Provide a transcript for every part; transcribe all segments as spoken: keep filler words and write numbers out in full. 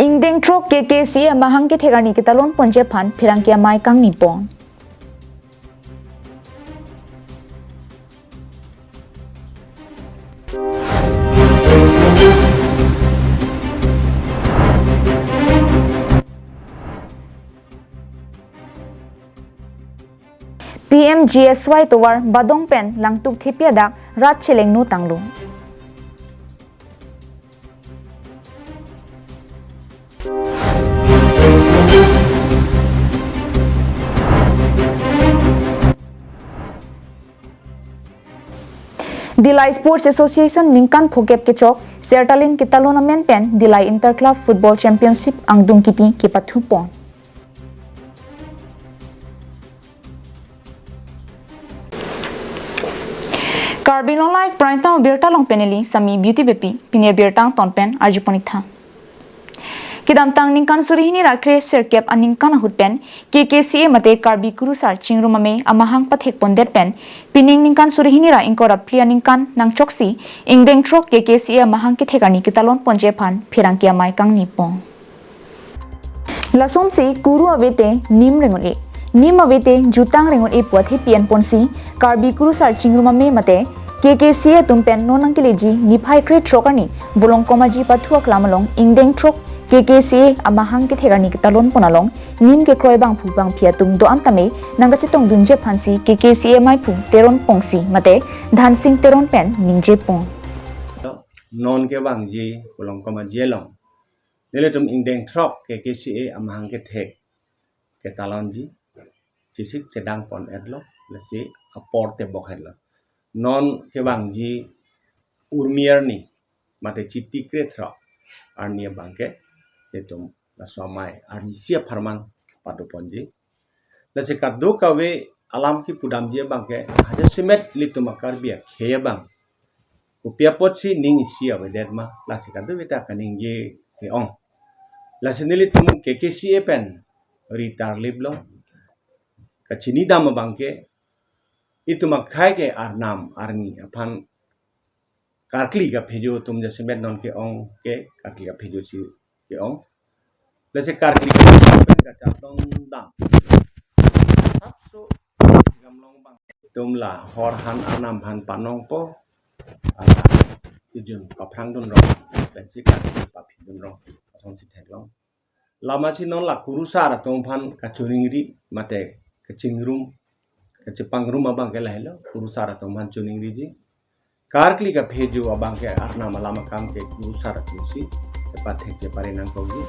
Ingdeng throk K K C A amahang kethek arni ketalon ponji aphan pherangke amei kangni pon. P M G S Y tovar badong pen langtuk thepi adak rat chelengno tanglo. Dillai Sports Association ningkan phokep kechok, Sertalin ketalon amen pen Dillai Inter Club Football Championship angdung kiti kepathu pon. Karbi Anglong Live Prime Time birta along pen neli Sami Beauty Beypi, pini birta angton pen arju pon ik tha. Kedamtang ningkan suri hini ra kre sirkep aningkan ahut pen K K C A mate Karbi Kurusar Chingrum Amei amahang pathek pondet pen pining ningkan suri hini ra ingkoi ra phli aningkan nangchoksi ingdeng throk K K C A amahang kethek arni ketalon ponji aphan pherangke amei kangni pon. Lasonsi kuru avete nim ring un-e, nim avete jutang ring un-e pu athepi an ponsi Karbi Kurusar Chingrum Amei mate K K C A atum pen non nangkeleji niphai kre throk arni Volongkom Aji pathu aklam along ingdeng throk K K C A amahang kethek arni ketalon pon along nim kekroi bangphu bangphi atum do-an tame nangkachetongdunji aphansi K K C A amei phu Teron Pongsi mate Dhansing Teron pen ningje pon. Non kevangji Volongkom Aji along nelitum ingdeng throk K K C A amahang kethek ketalonji chesik chedang pon-etlo, lasi apor tebok-etlo. Non kevangji Urmi arni mate Chiti kre throk arni abangke nelitum laso amei arnisi apharman pado ponji. Lasi kadokave alam kepudamji abangke hajasemet ilitum a-Karbi akhei abang kopi apotsi ning isi avedet ma, lasi kadokave ta kaningje ke-ong. Lasi nelitum K K C A pen ri tarliplo, kachinidam abangke itum akhei ke arnam arni aphan karkli kaphejo atum jasemet non ke-ong ke karkli kaphejo si ke-ong. Lasi karkli pen kacharlong dam. Sapso gamlong abang itum la hor han arnam han panongpo. Ala kejun paphrangdun rong. Pensi karkli paphi dun rong. Asonsi theklong. Lasi non la kurusar atum aphan kachiningri mate kachingrum kachepangrum abangke lahelo, kurusar atum aphan chiningriji. Karkli kaphejo abangke arnam alam akam ke kurusar atumsi chepathek chepare nangkokji.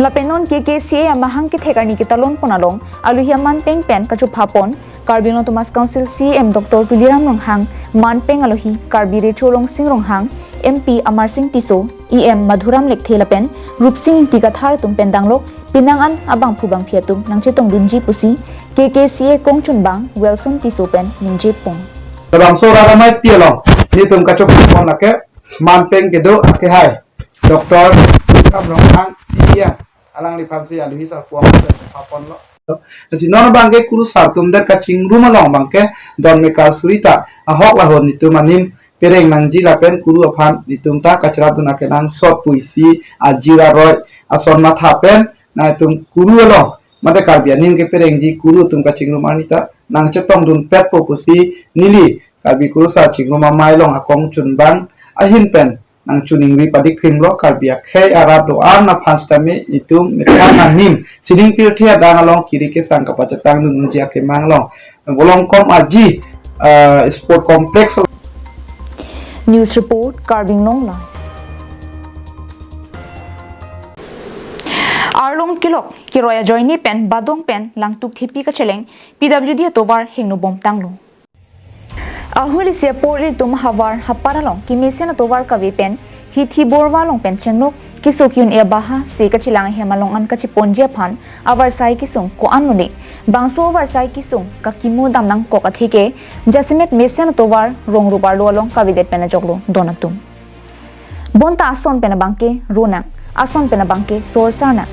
Lapen non K K C A amahang kethek arni ketalon pon along alohi aman peng pen kachopha pon Karbi Anglong Autonomous Council C E M Doctor Tuliram Ronghang, man peng alohi Karbi Recho Longsing Ronghang, M P Amarsing Tisso, E M Madhuram Lekthe lapen Rupsing Ingti Kathar atum pen danglok penang an abangphu bangphi atum nangchetongdunji pusi K K C A kongchunbang Wilson Tisso pen ningje pon. Labangso rat amei pi along nelitum kachopha pon lake man peng kedo akehai Doctor Tuliram Ronghang C E M, alangliphansi alohi sarpo pen chopha ponlo. Lasi non abangke kurusar atum det kachingrum along abangke don mekar suri ta ahok lahon nelitum anim pereng nangji lapen kuru aphan nelitum ta kacharapdun akenangsot pusi ajira roi ason matha pen nelitum kuru along mate Karbi anim keperengji kuru atum kachingrum arni ta nangchetongdunpetpo pusi neli Karbi Kurusar Chingrum Amei along akongchunbang ahin pen nangchiningri padik krimlo. Karbi akhei arat do-an aphan sitame itum methang anim sining pirthe adang along kiri kesang kapachetongdunji akemang along Volongkom Aji, eh, Sport Complex. News report, Karbi Anglong Live. Arlong kelok keroi ajoine pen badong pen langtuk thepi kacheleng P W D atovar hingno bom tanglo. Ahuli isi apor ilitum havar hapat along kemesen atovar kave pen hithi borva along pen chenglok keso ki-un-e abaha se kachelang ahem along an kacheponji aphan avarsai kesung ko-an lone. Bangso avarsai kesung kakimo dam nangkok atheke jasemet mesen atovar rong rup arlo along kavedet pen ajoklo don atum. Bonta ason pen abangke ronang, ason pen abangke sorsar nang.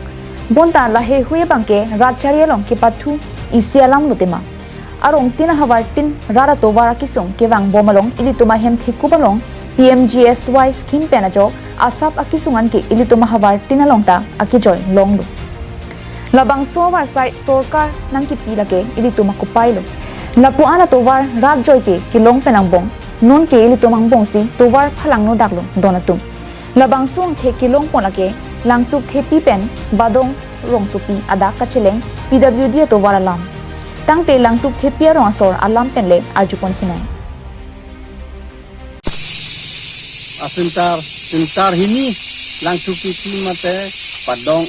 Bonta laheihui abangke rat chari along kepathu isi alam lotema. arong tin ahavar tin rat atovar akesung kevang bom along ilitum ahem thekup along P M G S Y scheme pen ajok asap akesung anke ilitum ahavar tin along ta akejoi longlo. Labangso avarsai sorkar nangkipi lake ilitum akopai lo. Lapu-an atovar rat joi ke kelong pen angbong, non ke ilitum angbong si tovar phalangno daklo don atum. Labangso angthek kelong pon lake Langtuk Thepi pen Badong Rongsopi adak kacheleng P W D atovar alam. Tangte Langtuk Thepi arong asor alam pen le arjupon sinai. Asintar, sintar hini Langtuk Thepi mate Badong.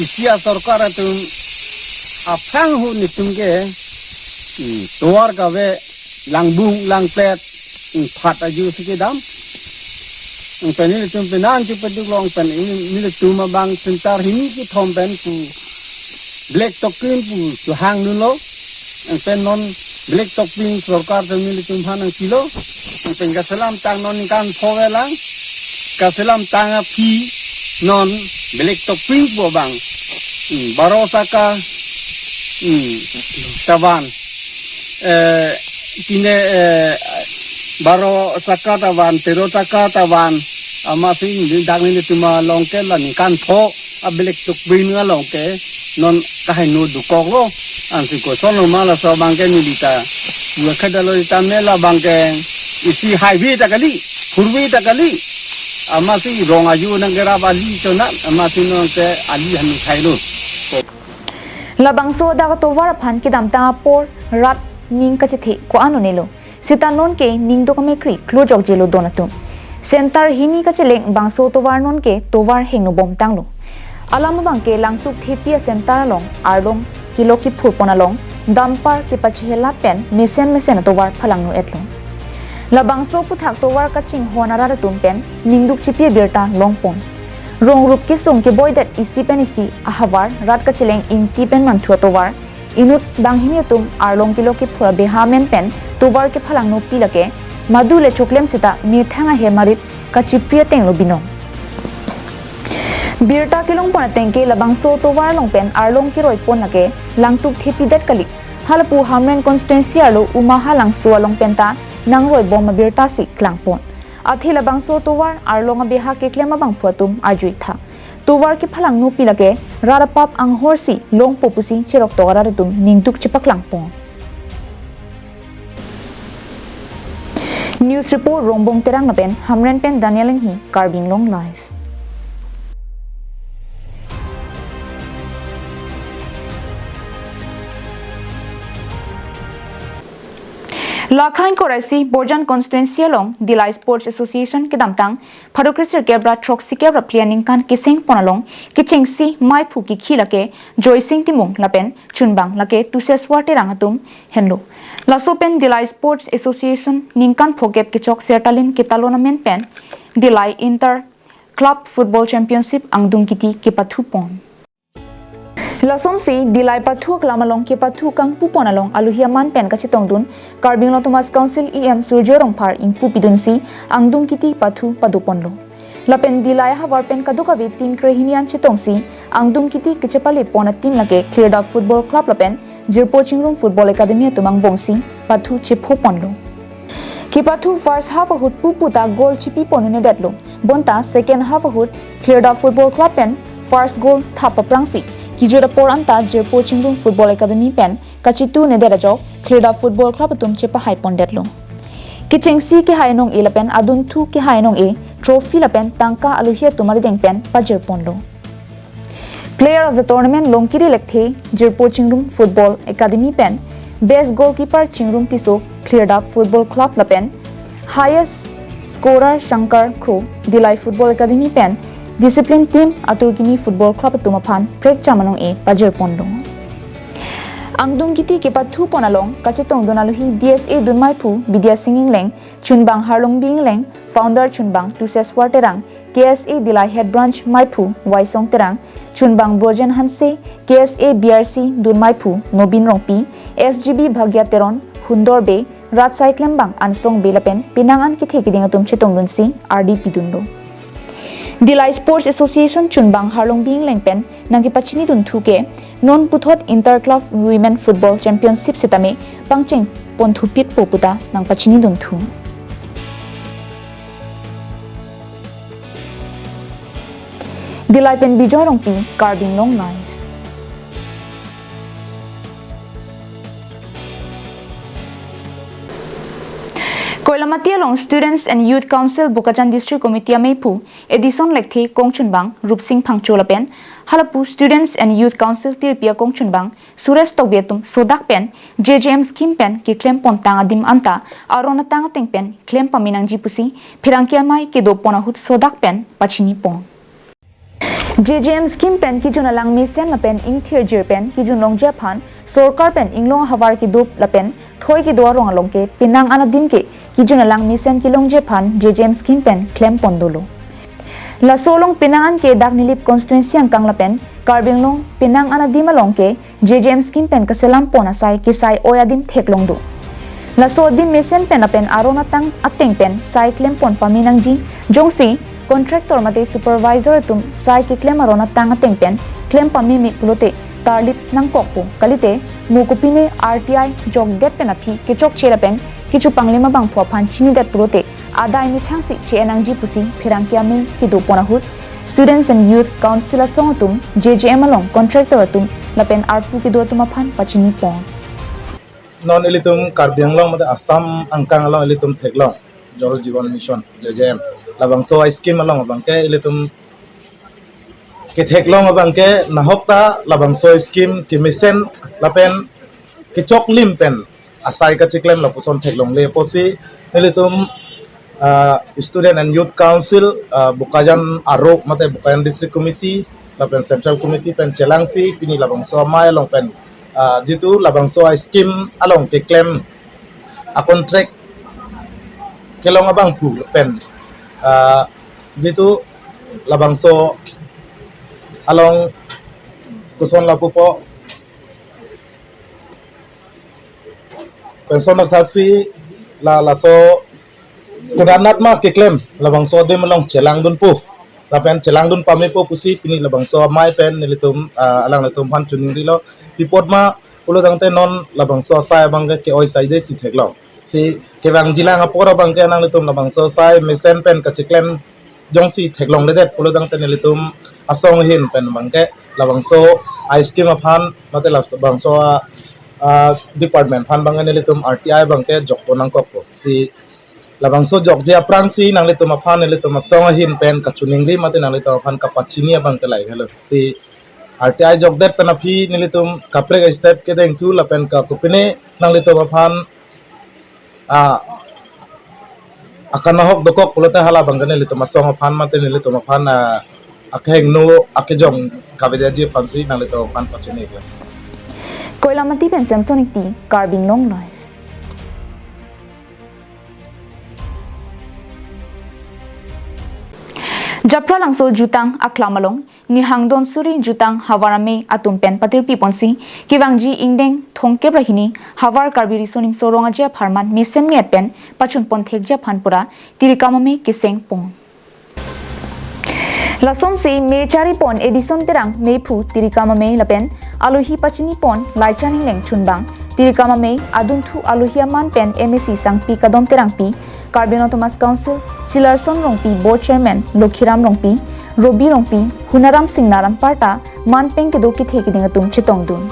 Isi asorkar atum aphrang hu nitum ke, hmm, tovar kave langbung langplet, hmm, phat aju si kedam. Hmm, pen nelitum penan chepaduk long pen neli, nelitum abang sintar hini kethom pen pu black topping pu chehangdunlo. Hmm, pen non black topping sorkar atum nelitum aphan nangpilo. Hmm, pen kaselam tang non ningkan pho velang. Kaselam tang aphi non black topping pu abang. Hmm, baro saka, hmm, ta van. Eh, pine, eh, baro saka ta van, tero saka ta van. Amatsi dak nelitum along ke la ningkan pho a black topping along ke non kaheno dokoklo. Ansi kosonlo ma laso abang ke neli ta pu khadalo ta me labang ke isi highway ta kali, four way ta kali. Amatsi rong aju nangkerap ali chonat, amatsi non ke ali hanu thailo. Labangso adak atovar aphan kedamtang apor rat ning kachethe ko-an unelo. Seta non ke ning dokamekri klojokjelo don atum. Center hini kacheleng bangso tovar non ke tovar hengno bomtanglo. Alam abang ke Langtuk Thepi a-center along arlong kilo kiphur pon along dumper kepachehelat pen mesen mesen atovar phalangno etlo. Labangso aphuthak tovar kachinghon arat atum pen ningduk chipi abirta longpon. Rongrup kesung keboidet isi pen isi ahavar rat kacheleng Ingti pen Manthu atovar inut banghini atum arlong kilo kiphur abeha amen pen tovar kephalangno pi lake madu le choklem seta methang ahem arit kachipri atenglo binong. Birta kelongpon ateng ke labangso tovar along pen arlong keroi pon lake Langtuk Thepi det kali. Halapu Hamren constituency arlo Uma Halangso along pen ta nangroi bom abirta si klangpon. Athe labangso tovar arlong abeha keklem abangphu atum arjuitha. Tovar kephalangno pi lake rat apap anghor si longpo pusi cheroktok arat atum ningduk chepaklangpon. News report Rongbong Terang lapen Hamren pen Daniel Enghi, Karbi Anglong Live. Lakha ingkoi ra isi Borjan constituency along Dillai Sports Association kedamtang pharo kresirkep ra throksikep ra phli aningkan keseng pon along kechengsi maiphu kekhi lake Joysing Timung lapen chunbang lake Tuseswar Terang atum henlo. Laso pen Dillai Sports Association ningkan phokep kechok Sertalin ketalon amen pen Dillai Inter Club Football Championship angdung kiti kepathu pon. Lasonsi Dillai pathu aklam along kepathu kangpu pon along aluhi aman pen kachetongdun Karbi Anglong Autonomous Council E M Surjya Rongphar ingpu pidunsi angdung kiti pathu padoponlo. Lapen Dillai ahavar pen kadokave team krehini an chetongsi angdung kiti kechepale pon a-team lake Khlirdap Football Club lapen Jirpo Chingrum Football Academy atum angbongsi pathu chepho ponlo. Kepathu first half ahut pupu ta goal chipi pon un'edetlo. Bonta second half ahut Khlirdap Football Club pen first goal thap aphrangsi kejut apor anta Jirpo Chingrum Football Academy pen kachitu un'edet ajok Khlirdap Football Club atum chepahai pondetlo. Kechengsi kehai anong-e lapen adunthu kehai anong-e trophy lapen tangka aluhi atum arideng pen pajir ponlo. Player of the Tournament Longkiri Lekthe, Jirpo Chingrum Football Academy pen Best Goalkeeper Chingrum Tisso, Khlirdap Football Club lapen Highest Scorer Shankar Kro, Dillai Football Academy pen Discipline Team, Atur Kimi Football Club atum aphan prekjam anong-e pajir ponlo. Angdung kiti kepathu pon along kachetongdun aluhi D S A dunmaiphu Bidya Sing Ingleng, chunbang Harlongbi Ingleng, founder chunbang Tuseswar Terang, K S A Dillai Head Branch maiphu Waisong Terang, chunbang Brojen Hanse, K S A B R C dunmaiphu Nobin Rongpi, S G B Bhagya Teron, Hundor Bey, Ratsai Klembang, Ansong Bey lapen penang an kethe keding atum chetongdunsi ardi pidunlo. Dillai Sports Association chunbang Harlongbi Engleng pen nangkepachini dunthu ke non puthot Inter Club Women Football Championship sitame pangcheng ponthupit po puta nangpachini dunthu. Dillai pen Bijoy Rongpi, Karbi Anglong Live. Koilamati along Students and Youth Council Bokajan District Committee ameiphu Edison Lekthe kongchunbang Rupsing Phangcho lapen halapu Students and Youth Council tirpi akongchunbang Suresh Tokbi atum sodak pen J J M scheme pen keklem pontang adim anta aron atang ateng pen klem pame nangji pusi pherangke amei kedo pon ahut sodak pen pachini pon. J J M scheme pen kejun alang mesen lapen ingthirjir pen kejun longji aphan sorkar pen inglong ahavar kedo lapen thoi kedo arong along ke penang an adim ke kejun alang mesen kelongji aphan J J M scheme pen klem pon dolo. Laso along penang an ke dak Nilip constituency angkang lapen Karbi Anglong penang an adim along ke J J M scheme pen kaselam pon asai kesai oi adim theklong do. Laso adim mesen pen lapen aron atang ateng pen sai klem pon pame nangji, jongsi contractor mate supervisor atum sai keklem aron atang ateng pen klem pameme pulote tarlip nangkokpo, kalite mo kopine R T I jokdet pen aphi kechokche lapen kecho panglim abangphu aphan chinidet pulote adai methangsi che-en nangji pusi pherangke amei kedo pon ahut Students and Youth Council asong atum, J J M along contractor atum lapen arpu kedo atum aphan pachini pon. Non ilitum Karbi Anglong mate Assam angkang along ilitum theklong Jal Jeevan Mission, J J M. Labangso a-scheme along abangke ilitum ketheklong abangke nahok ta labangso scheme kemesen lapen kechoklim pen asai kachiklem lapuson theklongle pusi nelitum, ah, Student and Youth Council, ah, Bokajan aro mate Bokajan District Committee lapen Central Committee pen chelangsi pini labangso amei along pen, ah, jitu labangso a-scheme along keklem a-contract kelong abangphu pen, ah, jitu labangso along koson lapupo pension athak si la laso kodanat ma keklem labangso adim along chelangdunpo lapen chelangdun pamepo pusi pini labangso amei pen nelitum, ah, alanglitum aphan choningrilo. Pi apot ma pulo tangte non labangso asai abangke ke-oi saide si theklong. Si kevangjilang apor abangke nanglitum labangso asai mesen pen kachiklem jongsi theklongledet pulo tangte nelitum asong ahin pen abangke labangso a-scheme aphan mate labangso a, ah, department aphan abangke nelitum R T I abangke jokpo nangkokpo. Si labangso jokje aphrangsi nanglitum aphan nelitum asong ahin pen kachoningri mate nanglitum aphan kapachini abangke lahelo. Si R T I jokdet pen aphi nelitum kaprek step kedengthu lapen ka kopine nanglitum aphan, ah, akanahok dokok pulote hala abangke nelitum asong aphan mate nelitum aphan, ah, akehingno akejong kavedeji aphansi nanglitum aphan pachini. Koilamati pen Samson Ingti, Karbi Anglong Live. Japralangso jutang aklam along nihang don suri jutang havar amei atum pen patirpi ponsi kevangji ingdeng thomkep ra hini Havar Karbi Riso Nimso Rong Aje apharman mesen me-et pen pachun pon thekji aphan pura tirikam amei keseng pon. Lasonsi mei chari pon Edison Terang meiphu tirikam amei lapen alohi pachini pon Laichan Engleng chunbang tirikam amei adunthu alohi aman pen M A C Sangpi Kadom Terangpi, Karbi Anglong Autonomous Council, Silarson Rongpi Board Chairman Lokhiram Rongpi, Robi Rongpi, Hunaram Singnar anparta man pen kedo kethe keding atum chetongdun.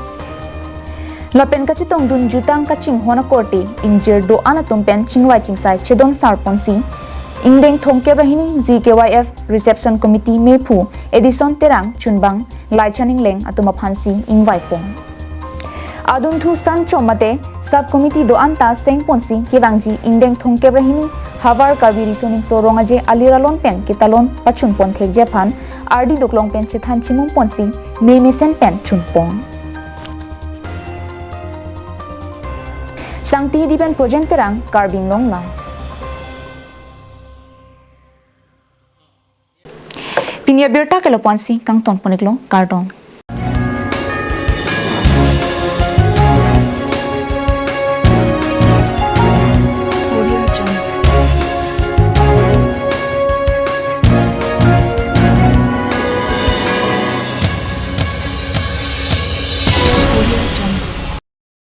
Lapen kachetongdun jutang kachinghon akorte ingjir do-an atum pen chingvai chingsai chedon sar ponsi ingdeng thomkep ra hini G K Y F Reception Committee meiphu Edison Terang chunbang Laichan Engleng atum aphansi ingvai pon. Adunthu sanchom mate sub committee do-an ta seng ponsi kevangji ingdeng thomkep ra hini Havar Karbi Riso Nimso Rong Aje alir alon pen ketalon pachun pon thekji aphan ardi doklong pen chethan chimum ponsi mei mesen pen chun pon. Sangti Hidi pen Projen Terang, Karbi Anglong Live. Pini abirta ke lapu-ansi kangton pon-iklo, kardom.